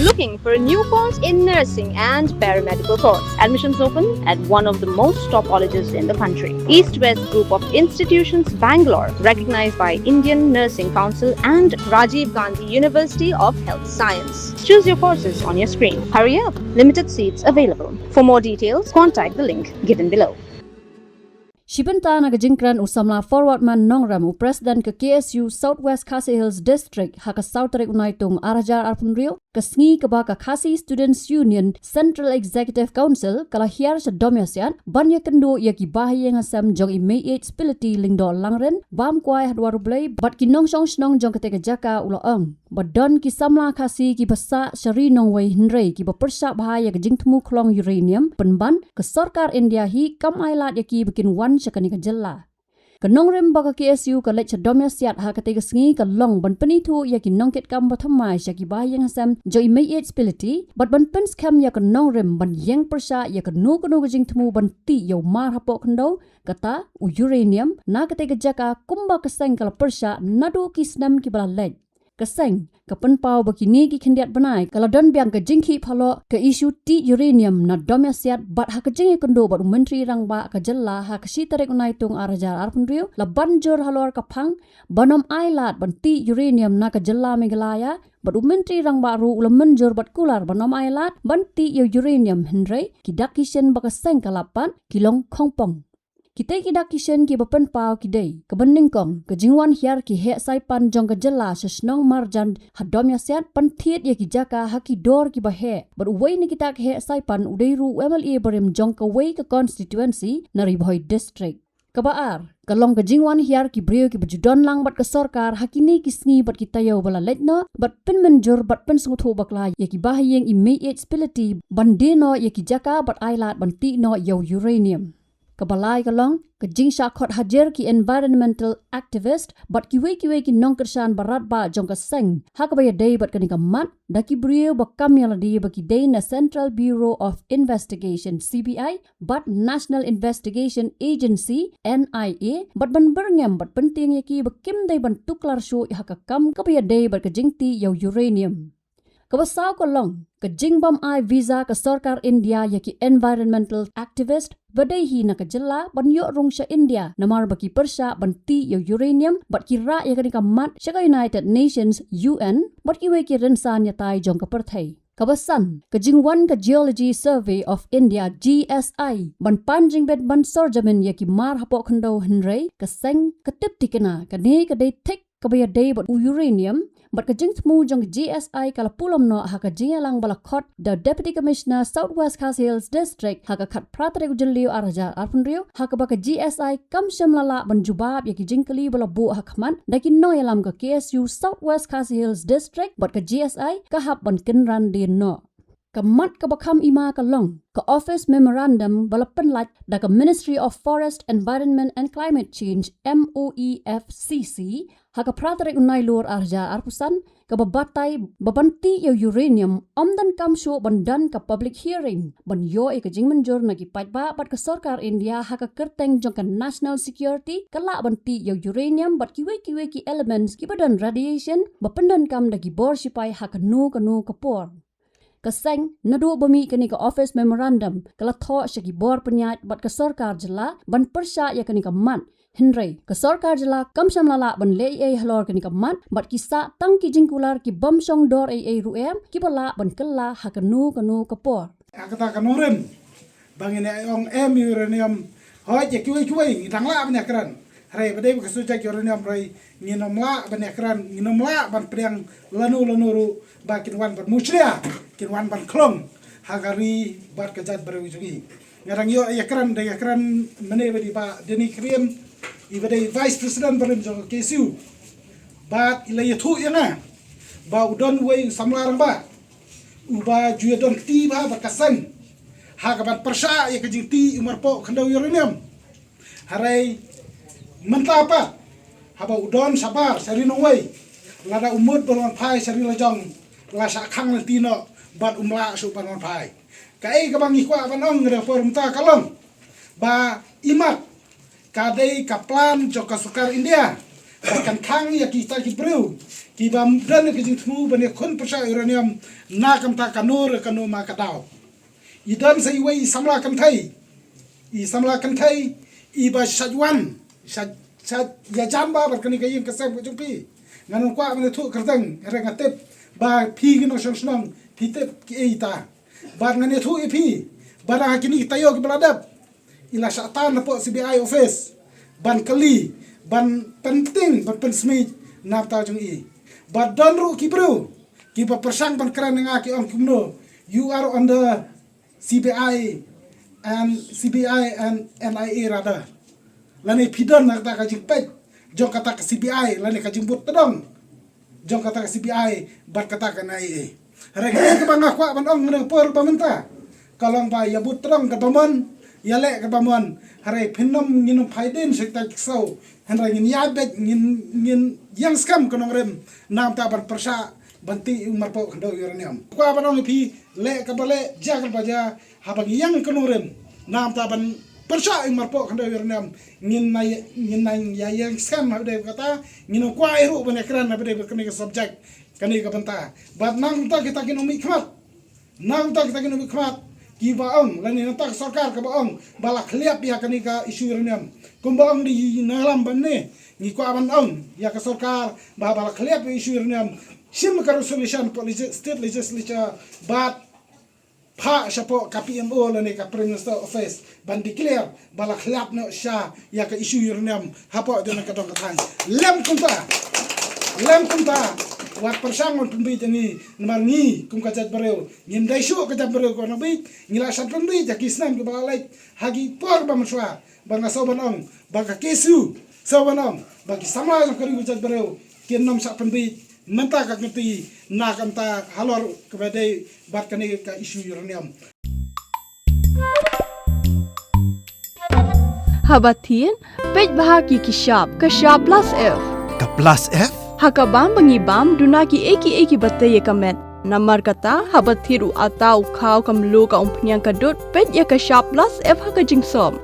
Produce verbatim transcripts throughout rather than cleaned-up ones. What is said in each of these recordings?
Looking for a new course in nursing and paramedical course? Admissions open at one of the most top colleges in the country. East West Group of Institutions, Bangalore, recognized by Indian Nursing Council and Rajiv Gandhi University of Health Science. Choose your courses on your screen. Hurry up, limited seats available. For more details, contact the link given below. Shibynta na ka jingkren u samla Forward Man Nongrem, u president ka K S U South West Khasi Hills District, ha ka saw tarik u Naitung ar hajar arphew hynriew, ka sngi kaba ka Khasi Students Union Central Executive Council ka la hiar sha Domiasiat ban ïakynduh ïa ki bahaïing hasem jong i Meiieid Spility Lyngdoh Langrin, bam kwai ha dwar U Blei, bad ki nongshong shnong jong kata ka jaka, u la ong ba don ki samla Khasi kiba sah sha ri nongwei hynrei kiba pyrshah bha ïa ka jingthmu khlong uranium, pynban ka sorkar India hi kam ailad ïa ki ba kin wan sha kane ka jylla. Ka nongrim ba ka K S U ka leit sha Domiasiat ha kata ka sngi ka long ban pynithuh ïa ki nongkitkam ba thymmai sha ki bahaïing hasem jong i Meiieid Spility, bad ban pynskhem ïa ka nongrim ban ïeng pyrshah ïa kano kano ka jingthmu ban tih ïa u mar hapoh khyndew, kata u uranium, na kata ka jaka kumba ka seng ka la pyrshah naduh ki snem kiba la leit. Ka seng ka pynpaw ba kine ki khyndiat bnai ka la don biang ka jingkhih phalok ka issue tih uranium na Domiasiat, bad ha ka jingïakynduh bad u Myntri Rangbah ka jylla ha ka shi tarik u Naitung ar hajar arphew hynriew, la ban jur halor ka phang ban ym ailad ban tih uranium na ka jylla Meghalaya, bad u Myntri Rangbah ruh u la mynjur bad kular ban ym ailad ban tih ïa u uranium, hynrei ki dak ki shin ba ka seng ka lap pat ki long khongpong. Kita ki dak ki shin kiba pynpaw ki dei: kaba nyngkong, ka jingwan hiar ki heh saipan jong ka jylla sha shnong marjan ha Domiasiat ban thied ïa ki jaka ha ki dor kiba heh, bad uwei na kita ki heh saipan u dei ruh u M L A barim jong kawei ka constituency na Ri Bhoi District. Kaba ar, ka long ka jingwan hiar ki briew kiba ju don lang bad ka sorkar ha kine ki sngi bad ki taïew ba la leit noh, bad pynmynjur bad pynsngewthuh bakla ïa ki bahaïing i Meiieid Spility ban die noh ïa ki jaka bad ailad ban tih noh ïa u uranium. Kaba lai ka long ka jingshah khot hajir ki environmental activist bad kiwei kiwei ki nongkyrshan ba radbah jong ka seng ha kaba ïadei bad kane ka mat, da ki briew ba kam ïalade ba ki dei na Central Bureau of Investigation, C B I, bad National Investigation Agency, N I A, bad ban byrngem bad pyntieng ïa ki ba kim dei ban tuklar shuh ha ka kam kaba ïadei bad ka jingtih ïa u uranium. Kaba saw ka long ka jingbym ai visa ka sorkar India ïa ki environmental activist ba dei hi na ka jylla ban ïoh rung sha India, namar ba ki pyrshah ban tih ïa u uranium, bad ki rah ïa kane ka mat sha ka United Nations, U N, bad kiwei ki rynsan ïatai jong ka pyrthei. Kaba san, ka jingwan ka Geology Survey of India, G S I, ban pan jingbit ban sor jamin ïa ki mar hapoh khyndew, hynrei ka seng ka tip thikna kane ka dei thik kaba ïadei bad u uranium, bad ka jingthmu jong ka G S I ka la pulom noh ha ka jingïalang ba la khot da Deputy Commissioner South West Khasi Hills District ha ka khatphra tarik u Jylliew ar hajar arphew hynriew, ha kaba ka G S I kam shym la lah ban jubab ïa ki jingkylli ba la buh ha khmat da ki nongïalam ka K S U South West Khasi Hills District, bad ka G S I ka hap ban kynran dien noh. Ka mat kaba kham i ma ka long ka Office Memorandum ba la pynlait da ka Ministry of Forest, Environment and Climate Change, M O E F C C, ha ka phra tarik u Nailur ar hajar arphew san, kaba batai ba ban tih ïa u uranium ym donkam shuh ban don ka public hearing ban ïoh ïa ka jingmynjur na ki paidbah bad ka sorkar India ha ka kyrteng jong ka national security, ka lah ban tih ïa u uranium bad kiwei kiwei ki elements kiba don radiation ba pyndonkam da ki bor shipai ha kano kano ka por. Ka seng, naduh ba mih kane ka Office Memorandum, ka la thoh sha ki bor pynïaid bad ka sorkar jylla ban pyrshah ïa kane ka mat, hynrei ka sorkar jylla kam shym la lah ban leh ei ei halor kane ka mat, bad ki sah tang ki jingkular ki bym shong dor ei ei ruh em kiba lah ban kylla ha kano kano ka por. Ha kata ka nongrim ba ngin ïa ong em uranium, hooid, ïa kiwei kiwei ngi dang lah ban ïakren. Hynrei ba dei ba ka subject uranium, hynrei ngin ym lah ban ïakren, ngin ym lah ban pdiang lano lano ruh ba kin wan ban mushlia, kin wan ban khlong ha ka ri bad ka jaitbynriew jong ngi. Nga dang ïoh ïakren, dang ïakren mynne bad i Bah Denny Kyrien, iba dei Vice President barim jong ka K S U. Bad i la ïathuh ïa nga ba u don uwei u samla rangbah uba ju ïadon kti bha bad ka seng ha kaban pyrshah ïa ka jingtih u marpoh khyndew uranium. Hynrei mynta pat, haba u don shabar sha ri nongwei, lada u mut ban wan phai sha ri lajong, la shah khang lynti noh bad um lah shuh ban wan phai. Kaei kaba ngi kwah ban ong ha kane ka por mynta ka long ba imat ka dei ka plan jong ka sorkar India Kan khang ïa kita ki briew kiba don ka jingthmu ban ïakhun pyrshah uranium na ka bynta kano re kano ma ka daw. I don sa iwei i samla kynthei. I samla kynthei iba shait wan, shait, shait ïajan bha bad kane ka ïing ka sem ka jong phi. Ngan ym kwah ban ïathuh kyrteng, hynrei nga tip ba phi ki nongshong shnong phi tip kiei ita. Bad ngan ïathuh ïa phi ba na kine ki taïew kiba la dep, i la shah tan hapoh C B I office ban kylli, ban pynting, ban pynsmit na ka bynta jong i. Bad don ruh ki briew kiba pyrshang ban kren ïa nga, ki ong kumno, "You are on the C B I and, C B I and N I A rather." Lane phi don na kata ka jingpeit jong kata ka C B I lane ka jingbud tdong jong kata ka C B I bad kata ka N I A. Hynrei kaba nga kwah ban ong mynne por ba mynta ka long ba ïa bud tdong kaba mon, ïa leh kaba mon. Hynrei phin ym, ngin ym phai dien sha kita ki ksew. Hynrei ngin ïa beit, ngin, ngin ïeng skhem ka nongrim na ka bynta ban pyrshah ban tih ïa u marpoh khyndew uranium. Kwah ban ong ïa phi, leh kaba leh, jia kaba jia, haba ngi ïeng ka nongrim na ka bynta ban pyrshah ïa u marpoh khyndew uranium, ngin nang, ngin nang ïa ïeng skhem ha ba dei kata. Ngin ym kwah ruh ban ïakren ha ba dei kane ka subject, kane ka bynta. Bad na ka bynta kita ki nongmihkhmat, na ka bynta kita ki nongmihkhmat kiba ong, lane na ka bynta ka sorkar kaba ong ba la khliap ïa kane ka issue uranium, kumba ong da i nongïalam ba mynne, ngi kwah ban ong ïa ka sorkar ba, ba la khliap ïa ka issue uranium, shim ka resolution hapoh legis-, state legislature bad phah shapoh ka P M O lane ka Prime Minister Office ban declare ba la khliap noh shisha ïa ka issue uranium hapoh jong ka dong ka thaiñ. Lem kumta, lem kumta, wat pyrshang ban pynbieit ïa ngi, namar ngi kum ka jaitbynriew ngim dei shuh ka jaitbynriew kaba nang bieit. Ngi la shah pynbieit ha ki snem kiba la leit, ha ki por ba mynshuwa. Ba nga sngew ban ong ba ka K S U, sngew ban ong ba ki samla jong ka ri ka jaitbynriew kin nym shah pynbieit mynta ka kynti na ka bynta halor kaba dei bad kane ka issue uranium. Haba thied, peit bha ïa ki shap, ka shap plus F. Ka plus F? Ha ka bam ba ngi bam, duna kiei kiei kiba tei ïa ka met. Namar kata, haba thied u atta, u khaw, ka mluh, ka umphniang, ka dud, peit ïa ka shap plus F ha ka jingsop.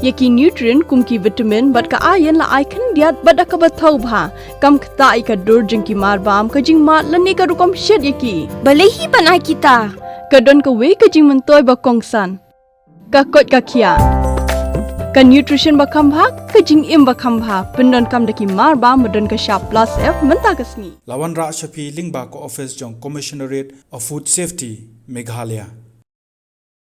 Ïa ki nutrient kum ki vitamin bad ka iron la ai khyndiat bad da kaba thaw bha. Kam ktah ïa ka dur jong ki marbam, ka jingmad lane ka rukom shet ïa ki. Balei hi ban ai kita? Ka don kawei ka jingmyntoi ba kongsan. Ka koit ka khiah. Ka nutrition ba kham bha, ka jingim ba kham bha. Pyndonkam da ki marbam ba don ka shap plus F mynta ka sngi. La wanrah sha phi lyngba ka office jong Commissionerate of Food Safety, Meghalaya.